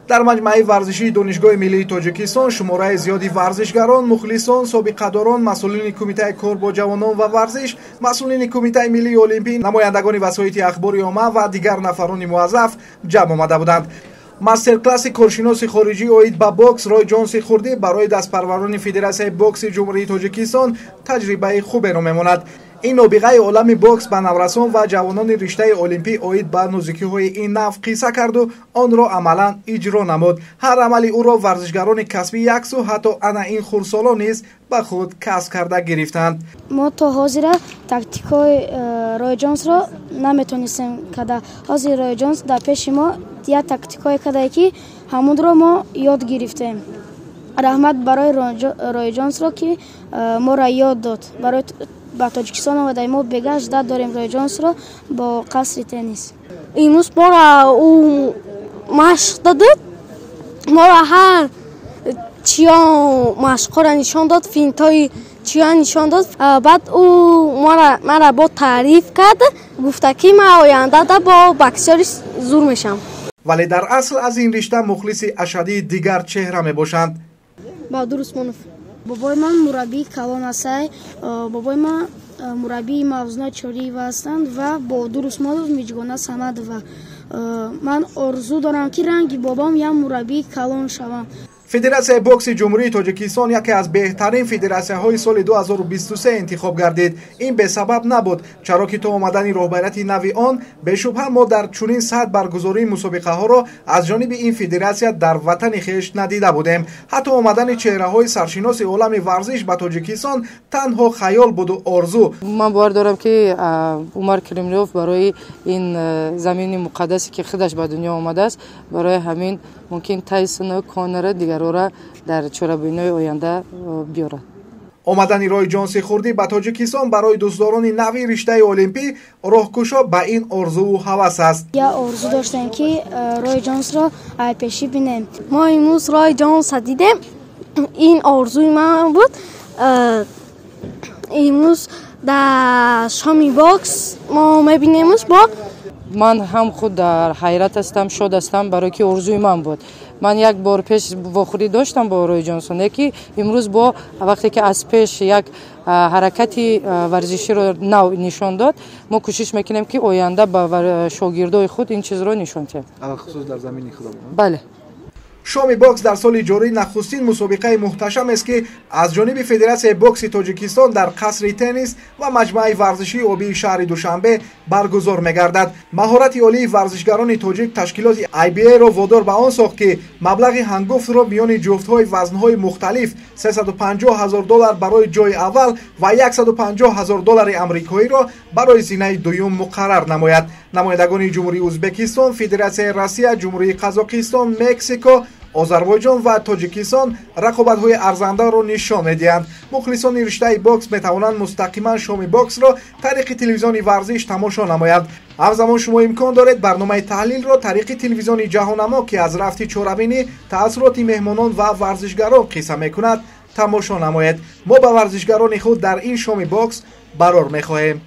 Дар маҷмӯаи варзишии Донишгоҳи миллии Тоҷикистон шумораи зиёди варзишгарон, мухлисон, собиқадорон, масъулини Кумитаи кор бо ҷавонон ва варзиш, масъулини Кумитаи миллии олимпӣ, намояндагони васоити ахбори омма ва дигар нафарони муаззаф ҷамъ омада буданд. Мастер-класси коршиноси хориҷӣ оид ба бокс Рой Ҷонси хурдӣ барои дастпарварони Федератсияи бокси Ҷумҳурии Тоҷикистон таҷрибаи хуберо мемонад. Ин нобиғаи олами бокс ба наврасон ва ҷавонони риштаи олимпӣ оид ба нозукиҳои ин нав қисса карду онро амалан иҷро намуд. Ҳар амали ӯро варзишгарони касбӣ яксу, ҳатто ана ин хурдсолон низ ба худ касб карда гирифтанд. Мо то ҳозира тактикҳои Рой Ҷонсро наметонистем када. Ҳозир Рой Ҷонс дар пеши мо як тактикҳое кардае, ки ҳамонро мо ёд гирифтем. Раҳмат барои Рой Ҷонсро, ки моро ёд дод. Барои ба Тоҷикистон омадаи мо бега ждать дорем Рой Ҷонсро бо қасри теннис. Имрӯз моро ӯ машқ додуд, моро ҳар чиё машқҳоро нишон дод, финтҳои чиё нишон дод. Баъд ӯ маро бо таъриф кард, гуфта ки ман ояндада бо боксёри зур мешавам. Вале дар асл аз ин ришта мухлиси ашаддии дигар чеҳра мебошанд. Баҳодур Усмонов. Бобои ман мураббии калон астай. Бобои ман мураббии Мавзуна Чориева ҳастанд ва Баҳодур Усмонов, Миҷгона Самадова. Ман орзу дорам, ки ранги бобом як мураббии калон шавам. Федератсияи бокси Ҷумҳурии Тоҷикистон яке аз беҳтарин федератсияҳои соли 2023 интихоб гардид. Ин бесабаб набуд, чаро ки то омадани роҳбарияти нави он бешубҳа мо дар чунин сатҳ баргузории мусобиқаҳоро аз ҷониби ин федератсия дар ватани хеш надида будем. Ҳатто омадани чеҳраҳои саршиноси олами варзиш ба Тоҷикистон танҳо хаёл буду орзу. Ман бовар дорам, ки Умар Кремлёв барои ин замини муқаддасе, ки худаш ба дунё омадааст, барои ҳамин мумкин Тайсону Конора дигарора дар чорабиниҳои оянда биёрад. Омадани Рой Ҷонси хурдӣ ба Тоҷикистон барои дӯстдорони нави риштаи олимпӣ роҳкушо ба ин орзуву ҳавас аст. Як орзу доштем, ки Рой Ҷонсро айпешӣ бинем. Мо имрӯз Рой Ҷонсро дидем, ин орзуи ман буд. Имрӯз дар шоми бокс мо мебинемш бо. Ман ҳам худ дар ҳайрат ҳастам, шод ҳастам, барое ки орзуи ман буд. Ман як бор пеш вохӯрӣ доштам бо Рой Ҷонсон, ки имрӯз бо вақте ки аз пеш як ҳаракати варзиширо нав нишон дод, мо кӯшиш мекунем, ки оянда ба шогирдои худ ин чизро нишон диҳем. Алахусус дар замини худамон. Бале. Шоми бокс дар соли ҷорӣ нахустин мусобиқаи муҳташам аст, ки аз ҷониби Федератсияи бокси Тоҷикистон дар қасри теннис ва маҷмӯаи варзишии обии шаҳри Душанбе баргузор мегардад. Маҳорати олии варзишгарони тоҷик ташкилоти IBA-ро водор ба он сохт, ки маблағи ҳангуфтро миёни ҷуфтҳои вазнҳои мухталиф 350 ҳазор доллар барои ҷои аввал ва 150 ҳазор доллари амрикоиро барои зинаи дуюм муқаррар намояд. Намояндагони Ҷумҳурии Ӯзбекистон, Федератсияи Россия, Ҷумҳурии Қазоқистон, Мексико, Озарбойҷон ва Тоҷикистон рақобатҳои арзандаро нишон медиҳанд. Мухлисони риштаи бокс метавонанд мустақиман шоми боксро тариқи телевизиони варзиш тамошо намоянд. Ҳамзамон шумо имкон доред барномаи таҳлилро тариқи телевизиони ҷаҳоннамо, ки аз рафти чорабинӣ, таассуроти меҳмонон ва варзишгарон қисса мекунад, тамошо намоед. Мо ба варзишгарони худ дар ин шоми бокс барор мехоҳем.